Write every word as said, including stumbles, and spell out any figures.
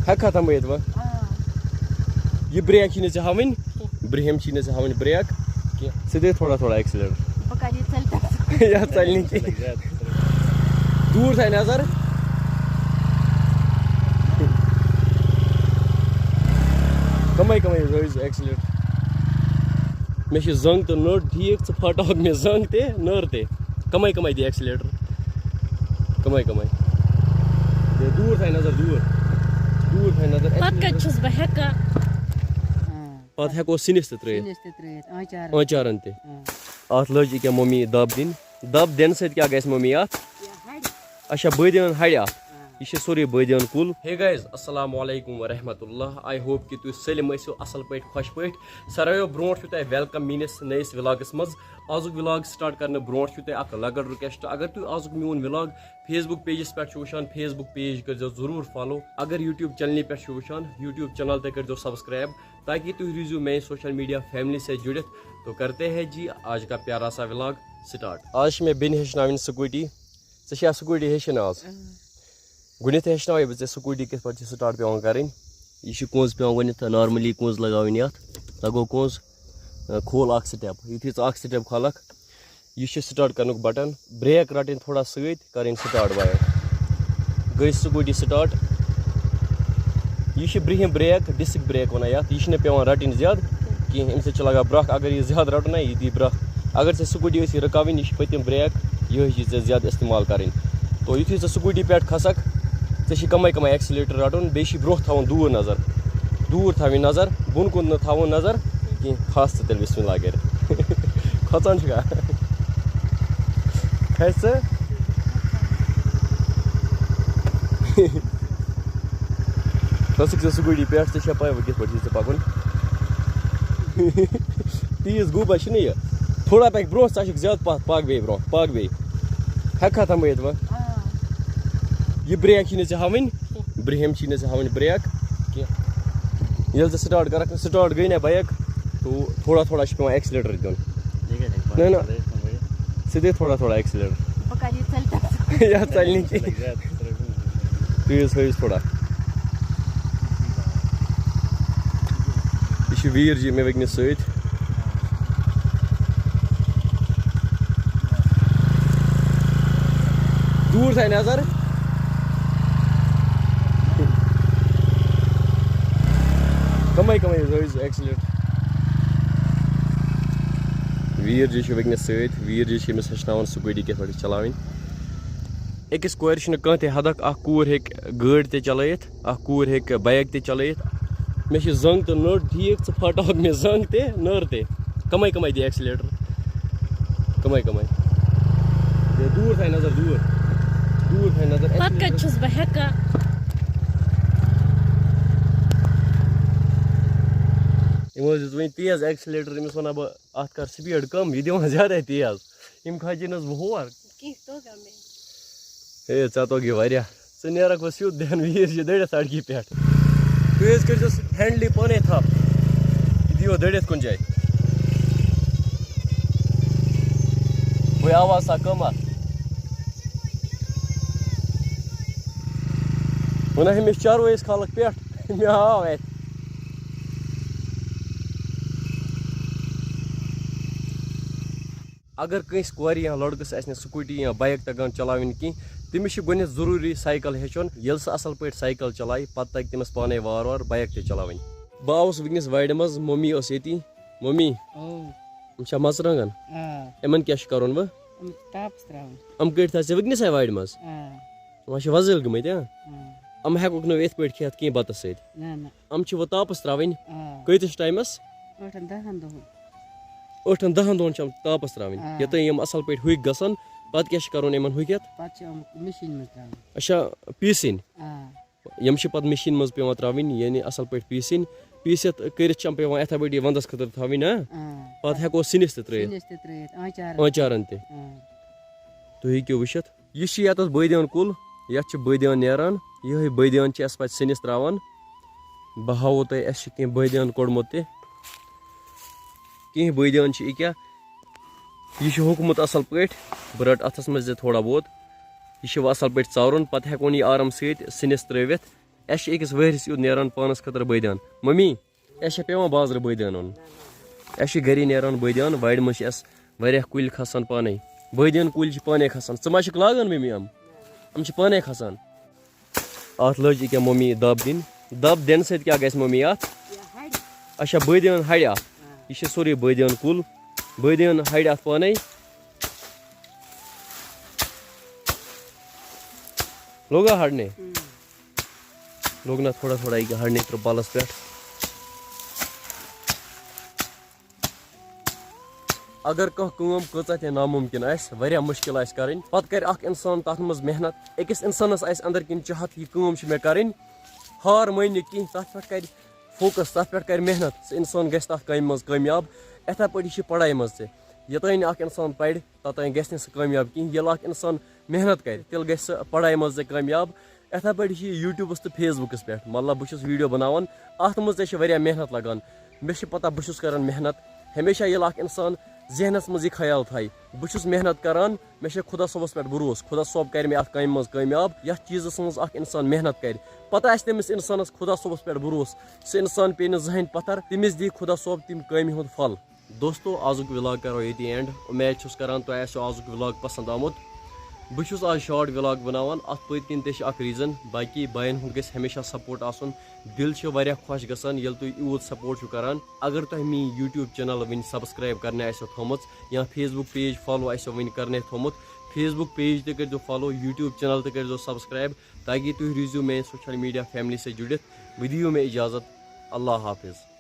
ہٮ۪کھا تھاوِتھ وۄنۍ؟ آ۔ یہِ برٛیک چھِی نہٕ ژےٚ ہاوٕنۍ، برٛہِم چھِی نہٕ ژےٚ ہاوٕنۍ برٛیک کینٛہہ۔ ژٕ دِ تھوڑا تھوڑا ایکسیلیٹر۔ بہٕ کَرٕ یہِ ژَلہِ تَتھ۔ یَتھ ژَلہِ نہٕ کینٛہہ۔ دوٗر تھاے نظر۔ کَمٕے کَمٕے ہٲیِو ایکسیلیٹر۔ مےٚ چھِ زنٛگ تہٕ نٔر ٹھیٖک، ژٕ پھاٹاوَکھ مےٚ زنٛگ تہِ نٔر تہِ۔ کَمٕے کَمٕے دِ ایکسیلیٹر۔ کَمٕے کَمٕے۔ دے دوٗر تھاے نظر، دوٗر۔ دوٗر تھاے نظر۔ پَتہٕ کَتہِ چھُس بہٕ ہٮ۪کان؟ پَتہٕ ہٮ۪کو سِنِس تہِ ترٛٲیِتھ۔ سِنِس تہِ ترٛٲیِتھ، آنٛچارَن۔ آنٛچارَن تہِ۔ آ۔ اَتھ لٔج ییٚکیٛاہ مٔمی دَب دِنۍ۔ دَب دِنہٕ سۭتۍ کیٛاہ گژھِ مٔمی اَتھ؟ یہِ ہَڑِ۔ اچھا، بٲدیان ہَڑِ اَتھ۔ آ۔ یہِ چھِ سورُے بٲدیان کُل۔ Hey guys، السلام علیکم ورحمۃ اللہ۔ I hope کہِ تُہۍ سٲلِم ٲسِو اَصٕل پٲٹھۍ، خۄش پٲٹھۍ۔ ساروِیو برونٛٹھ چھُو تۄہہِ welcome میٛٲنِس نٔیِس وِلاگَس منٛز۔ آزُک وِلاگ start کَرنہٕ برونٛٹھ چھُو تۄہہِ اَکھ لۄکٕٹ request، اگر تُہۍ آزُک میون وِلاگ Facebook pageس پٮ۪ٹھ چھُو وٕچھان، Facebook page کٔرۍزیو ضروٗر follow۔ اگر YouTube channelہِ پٮ۪ٹھ چھُو وٕچھان، YouTube channel تہِ کٔرۍزیو subscribe، تاکہ تُہۍ روٗزِو میٛانہِ social media family سۭتۍ جُڑِتھ۔ تو کرتے ہیں جی آج کا پیارا سا vlog start۔ آز چھِ مےٚ بیٚنہِ ہیٚچھناوٕنۍ scooty۔ ژےٚ چھےٚ scooty ہیٚچھِنۍ آز؟ اۭں۔ گۄڈٕنٮ۪تھٕے ہیٚچھناوَے بہٕ ژےٚ scooty کِتھ پٲٹھۍ چھِ start پٮ۪وان کَرٕنۍ۔ یہِ چھِ کونٛز پٮ۪وان گۄڈٕنٮ۪تھ normally کونٛز لَگاوٕنۍ یَتھ۔ لَگو کونٛز، اَ، کھول اَکھ step۔ یُتھُے ژٕ اَکھ step کھالَکھ، یہِ چھِ start کَرنُک button۔ Brake رَٹٕنۍ تھوڑا سۭتۍ، کَرٕنۍ start bike۔ گٔے scooty start۔ یہِ چھِ برٛہِم brake، disc brake وَنان یَتھ۔ یہِ چھِنہٕ پٮ۪وان رَٹٕنۍ زیادٕ کینٛہہ، اَمہِ سۭتۍ چھِ لَگان برٛکھ۔ اگر یہِ زیادٕ رَٹو نہ، یہِ دی برٛکھ۔ اگر ژےٚ scooty ٲسی رُکاوٕنۍ، یہِ چھِ پٔتِم brake، یِہوٚے چھِ ژےٚ زیادٕ استعمال کَرٕنۍ۔ تو یُتھُے ژٕ scooty پٮ۪ٹھ کھسکھ، ژےٚ چھِ کَمَے کَمَے accelerator رَٹُن، بیٚیہِ چھِ برٛونٛہہ تھاوُن دوٗر نظر۔ دوٗر تھاوٕنۍ نظر، بۄن کُن نہٕ تھاوُن نظر کینٛہہ۔ کھس ژٕ تیٚلہِ بسم اللہ کٔرِتھ۔ کھۄژان چھُکھا؟ کھسہِ ژٕ؟ کھسکھ ژٕ scooty پٮ۪ٹھ، ژےٚ چھےٚ پَے وۄنۍ کِتھ پٲٹھۍ چھِ ژےٚ پَکُن۔ تیٖژ گوٗبا چھِنہٕ یہِ۔ تھوڑا پَکھ برٛونٛہہ، ژٕ چھُکھ زیادٕ پَتھ، پَکھ بیٚیہِ برٛونٛہہ، پَکھ بیٚیہِ۔ ہٮ۪کھا تھاوِتھ وۄنۍ؟ آ۔ یہِ brake چھِی نہٕ ژےٚ ہاوٕنۍ، برٛہِم چھِی نہٕ ژےٚ ہاوٕنۍ brake کینٛہہ۔ ییٚلہِ ژٕ start کَرَکھ، start گٔے نہ bike، تو تھوڑا تھوڑا چھُ پٮ۪وان accelerator دیُن۔ یہِ کَتہِ ہیٚکہِ نہ، نہ۔ پَتہٕ ژَلٲیِتھ وۄنۍ؟ ژٕ دِ تھوڑا تھوڑا accelerator۔ بہٕ کَرٕ یہِ ژَلہِ تَتھ۔ یَتھ ژَلہِ نہٕ کینٛہہ۔ زیادٕ ترٛٲوِو۔ تُہۍ حظ ہٲیِو تھوڑا۔ یہِ چھُ ویٖر جی مےٚ وٕنکیٚنَس سۭتۍ۔ دوٗر تھاے نظر۔ کَمٕے کَمٕے حظ ہٲیِو accelerator۔ ویٖر جی چھُ وٕنکیٚنَس سۭتۍ۔ ویٖر جی چھِ أمِس ہیٚچھناوان scooty کِتھ پٲٹھۍ چھِ چلاوٕنۍ۔ أکِس کورِ چھُنہٕ کانٛہہ تہِ حدک، اکھ کوٗر ہیٚکہِ گٲڑۍ تہِ چلٲیِتھ، اکھ کوٗر ہیٚکہِ bike تہِ چلٲیِتھ۔ مےٚ چھِ زنٛگ تہٕ نٔر ٹھیٖک، ژٕ پھاٹاوَکھ مےٚ زنٛگ تہِ نٔر تہِ۔ کَمٕے کَمٕے دِ accelerator۔ کَمٕے کَمٕے۔ دے دوٗر تھاے نظر، دوٗر۔ دوٗر تھاے نظر۔ پَتہٕ کَتہِ چھُس بہٕ ہٮ۪کان؟ یِمو حظ دیُت وۄنۍ تیز accelerator، أمِس وَنان بہٕ اَتھ کَر speed کَم، یہِ دِوان زیادَے تیز۔ یِم کھاجِنَس بہٕ ہور۔ کینٛہہ توٚگا مےٚ۔ ہے، ژےٚ توٚگی واریاہ۔ ژٕ نیرَکھ وۄنۍ سیوٚد دِہَن ویٖر چھِ دٔڑِتھ سڑکہِ پٮ۪ٹھ۔ تُہۍ حظ کٔرۍزیوس handleٕے پانَے تھپھ۔ یہِ دِیو دٔڑِتھ کُنہِ جایہِ۔ وۄنۍ آواز سا کم اَتھ۔ وَنان ہُمِس چاروٲیِس کھالَکھ پٮ۪ٹھ۔ مےٚ آو اَتہِ۔ اگر کٲنٛسہِ کورِ یا لڑکس آسہِ نہٕ scooty یا bike تگان چلاوٕنۍ کینٛہہ، تٔمِس چھُ گۄڈٕنٮ۪تھ ضروٗری سایکل ہیٚچھُن۔ ییٚلہِ سُہ اصل پٲٹھۍ سایکل چلایہِ، پتہٕ تگہِ تٔمِس پانے وارٕ وارٕ bike تہِ چلاوٕنۍ۔ بہٕ آوُس وٕنکیٚنس وارِ منٛز، ممی ٲس ییٚتی۔ ممی، او۔ یِم چھا مرژٕوانٛگن؟ آ۔ یِمن کیٛاہ چھُ کرُن وۄنۍ؟ یِم تاپس ترٛاوٕنۍ۔ یِم کٔٹۍ تھٲے ژےٚ وٕنکیٚنسٕے وارِ منٛز؟ آ۔ وۄنۍ چھِ وۄزٕلۍ گٔمٕتۍ، ہاں؟ آ۔ یِم ہٮ۪کوکھ نہٕ یِتھ پٲٹھۍ کھٮ۪تھ کینٛہہ بتس سۭتۍ۔ نہ، نہ۔ یِم چھِ وۄنۍ تاپس ترٛاوٕنۍ۔ آ۔ کۭتِس ٹایمس؟ ٲٹھن دَہن دۄہن۔ ٲٹھن دَہن دۄہن چھِ یِم تاپس ترٛاوٕنۍ۔ آ۔ یوٚتام یِم اصل پٲٹھۍ ہوٚکھۍ گژھن، پتہٕ کیٛاہ چھِ کرُن یِمن ہوٚکھِتھ؟ پتہٕ چھِ یِم مِشیٖن منٛز ترٛاوٕنۍ۔ اچھا، پیٖسٕنۍ؟ آ۔ یِم چھِ پتہٕ مِشیٖن منٛز پٮ۪وان ترٛاوٕنۍ، یعنی اصل پٲٹھۍ پیٖسٕنۍ۔ پیٖسِتھ کٔرِتھ چھِ یِم پٮ۪وان یِتھے پٲٹھۍ ونٛدس خٲطرٕ تھاوٕنۍ، ہاں؟ آ۔ پتہٕ ہٮ۪کو سِنِس تہِ ترٛٲیِتھ۔ سِنِس تہِ ترٛٲیِتھ، آنٛچارن تہِ۔ آنٛچارن تہِ۔ آ۔ تُہۍ ہیٚکِو وٕچھِتھ۔ یہِ چھُ ییٚتَس بٲدیان کُل، یَتھ چھِ بٲدیان نیران۔ یِہوٚے بٲدیان چھِ اَسہِ پَتہٕ سِنِس ترٛاوان۔ بہٕ ہاوو تۄہہِ، اَسہِ چھِ کینٛہہ بٲدیان کوٚڑمُت تہِ۔ کینٛہہ بٲدیان چھِ ییٚکیٛاہ۔ یہِ چھُ ہوٚکھمُت اَصٕل پٲٹھۍ۔ بہٕ رَٹہٕ اَتھَس منٛز تہِ تھوڑا بہت۔ یہِ چھُ وۄنۍ اَصٕل پٲٹھۍ ژَورُن، پَتہٕ ہٮ۪کون یہِ آرام سۭتۍ سِنِس ترٛٲوِتھ۔ اَسہِ چھِ أکِس ؤہرِس یُتھ نیران پانَس خٲطرٕ بٲدیان۔ مٔمی، اَسہِ چھا پٮ۪وان بازرٕ بٲدیان اَنُن؟ اَسہِ چھِ گَری نیران بٲدیان، وارِ منٛز چھِ اَسہِ واریاہ کُلۍ کھَسان پانَے۔ بٲدیان کُلۍ چھِ پانَے کھَسان۔ ژٕ ما چھِکھ لاگان مٔمی یِم؟ یِم چھِ پانَے کھَسان۔ اَتھ لٔج ییٚکیٛاہ مٔمی دَب دِنۍ۔ دَب دِنہٕ سۭتۍ کیٛاہ گژھِ مٔمی اَتھ؟ یہِ ہَڑِ۔ اچھا، بٲدیان ہَڑِ اَتھ۔ آ۔ یہِ چھِ سورُے بٲدیان کُل۔ بٲدیان ہَڑِ اَتھ پانَے۔ لوٚگا ہَڑنہِ؟ اۭں۔ لوٚگ نہ تھوڑا تھوڑا یہِ ہَڑنہِ ترٛٲو پَلَس پٮ۪ٹھ۔ اگر کانٛہہ کٲم کۭژاہ تہِ نامُمکِن آسہِ، واریاہ مُشکِل آسہِ کَرٕنۍ، پَتہٕ کَرِ اَکھ اِنسان تَتھ منٛز محنت۔ أکِس اِنسانَس آسہِ أنٛدٕرۍ کِنۍ چاہت، یہِ کٲم چھِ مےٚ کَرٕنۍ، ہار مٲنۍ نہٕ کِہیٖنۍ، تَتھ پٮ۪ٹھ کَرِ فوکَس، تَتھ پٮ۪ٹھ کَرِ محنت، سُہ اِنسان گژھِ تَتھ کامہِ منٛز کامیاب۔ یِتھَے پٲٹھۍ چھِ پَڑھاے منٛز تہِ، یوٚتانۍ نہٕ اَکھ اِنسان پَرِ، توٚتانۍ گژھِ نہٕ سُہ کامیاب کِہیٖنۍ۔ ییٚلہِ اَکھ اِنسان محنت کَرِ، تیٚلہِ گژھِ سُہ پَڑھاے منٛز تہِ کامیاب۔ یِتھَے پٲٹھۍ چھِ یہِ YouTubeَس تہٕ Facebookَس پٮ۪ٹھ، مطلب، بہٕ چھُس video بَناوان، اَتھ منٛز تہِ چھِ واریاہ محنت لَگان۔ مےٚ چھِ پَتہ بہٕ چھُس کَران محنت۔ ہمیشہ ییٚلہِ اَکھ اِنسان ذہنَس منٛز یہِ خیال تھایہِ، بہٕ چھُس محنت کَران، مےٚ چھِ خۄدا صٲبَس پٮ۪ٹھ بروسہٕ، خۄدا صٲب کَرِ مےٚ اَتھ کامہِ منٛز کامیاب۔ یَتھ چیٖزَس منٛز اَکھ اِنسان محنت کَرِ، پَتہ آسہِ تٔمِس اِنسانَس خۄدا صٲبَس پٮ۪ٹھ بروسہٕ، سُہ اِنسان پیٚیہِ نہٕ زٕہٕنۍ پَتھر، تٔمِس دِیہِ خۄدا صٲب تَمہِ کامہِ ہُنٛد پھل۔ دوستو، آزُک vlog کَرو ییٚتی end۔ اُمید چھُس کَران تۄہہِ آسیو آزُک vlog پَسنٛد آمُت۔ بہٕ چھُس آز short vlog بَناوان، اَتھ پٔتۍ کِنۍ تہِ چھِ اَکھ reason، باقی بایَن ہُنٛد گژھِ ہمیشہ support آسُن۔ دِل چھُ واریاہ خۄش گژھان، ییٚلہِ تُہۍ یوٗت support چھِو کَران۔ اگر تۄہہِ میٛٲنۍ YouTube channel وٕنہِ subscribe کَرنہٕ آسیو تھوٚمُت یا Facebook page follow آسیو وٕنہِ کَرنَے تھوٚمُت، Facebook page تہِ کٔرۍزیو follow، YouTube channel تہِ کٔرۍزیو subscribe، تاکہِ تُہۍ روٗزِو میٛانہِ social media family سۭتۍ جُڑِتھ۔ وۄنۍ دِیِو مےٚ اِجازت۔ اللہ حافظ۔